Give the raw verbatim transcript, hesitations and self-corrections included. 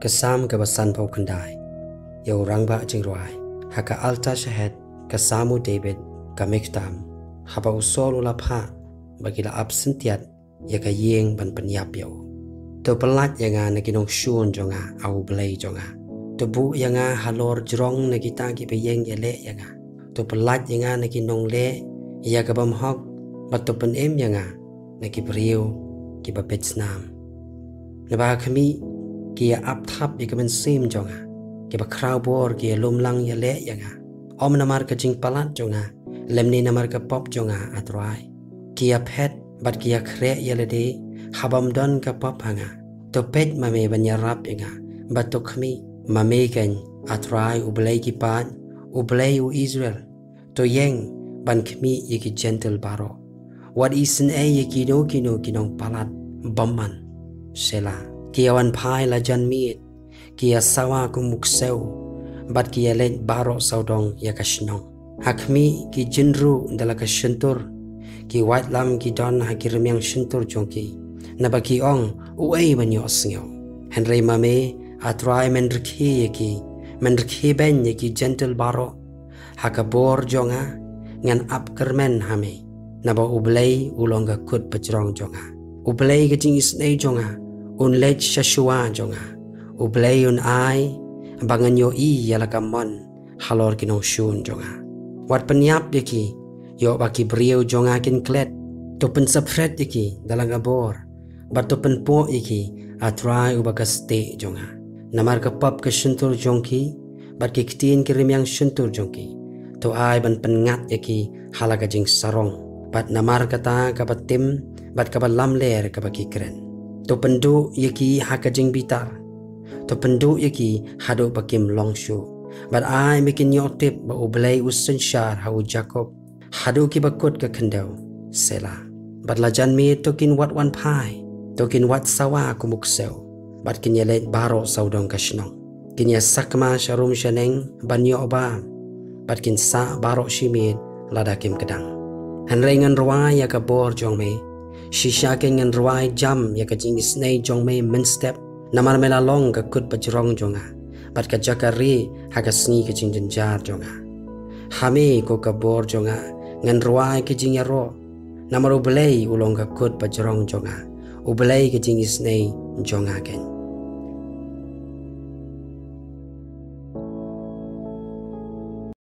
Ka Salm kaba sanphew khyndai. Ïa u rangbah jingrwai. Ha ka altar shahed, ka Salm u David, ka Miktam. Haba u Saul u la phah ba ki la ap syntiat ïa ka ïing ban pynïap ïa u. To pyllait ïa nga na ki nongshun jong nga, A U Blei jong nga. To buh ïa nga halor jrong na kita kiba ïeng ïaleh ïa nga. To pyllait ïa nga na ki nongleh ïa ka bymhok, bad to pynim ïa nga na ki briew kiba peit snam. Naba ha khmih, ki ïa ap thap ïa ka mynsiem jong nga. Kiba khraw bor ki ïa lum lang ïaleh ïa nga. Ym namar ka jingpalat jong nga, lymne namar ka pop jong nga, A Trai. Ki ïa phet bad ki ïa khreh ïa lade, ha bym don ka pop ha nga. To peit ma me ban ïarap ïa nga, bad to khmih. Ma me keiñ, A Trai, U Blei ki paid, U Blei u Israel. To ïeng ban khmih ïa ki Jentil baroh. Wat isynei ïa kino kino ki nongpalat bymman. Selah. Ki ïa wan phai la jan miet, ki ïa sawa kum u ksew, bad ki ïa leit baroh sawdong ïa ka shnong. Ha khmih, ki jynruh da la ka shyntur. Ki waitlam ki don ha ki rmiang shyntur jong ki. Naba ki ong, uei ban ïohsngew? Hynrei ma me, A Trai, men rkhie ïa ki, men rkhie beiñ ïa ki Jentil baroh. Ha ka bor jong nga, ngan ap kyrmen ha me. Naba U Blei u long ka kut bajrong jong nga. U Blei ka jingisynei jong nga, un leit sha shuwa jong nga. U Blei un ai ba ngan ïohi ïa la ka mon halor ki nongshun jong nga. Wat pynïap ïa ki, ïoh ba ki briew jong nga kin klet. To pynsaphriang ïa ki da la ka bor, bad to pynpoh ïa ki, A Trai, uba ka stieh jong nga. Namar ka pop ka shyntur jong ki, bad ki ktien ki rmiang shyntur jong ki. To ai ban pynngat ïa ki ha la ka jingsarong, bad namar kata kaba tim, bad kaba lamler kaba ki kren. To pynduh ïa ki ha ka jingbitar. To pynduh ïa ki haduh ba kim long shuh. Bad ai me kin ïoh tip ba U Blei u synshar ha u Jakob, haduh kiba kut ka khyndew. Selah. Bad la jan miet to kin wat wan phai, to kin wat sawa kum u ksew, bad kin ïa leit baroh sawdong ka shnong. Kin ïa sakma sharum shaneng ban ïoh bam, bad kin sah baroh shi miet lada kim kdang. Hynrei ngan rwai ïa ka bor jong me, shisha keiñ ngan rwai jam ïa ka jingisynei jong me mynstep. Namar me la long ka kut bajrong jong nga, bad ka jaka rieh ha ka sngi ka jingjynjar jong nga. Ha me, ko ka bor jong nga, ngan rwai ka jingïaroh. Namar U Blei u long ka kut bajrong jong nga, U Blei ka jingisynei jong nga keiñ.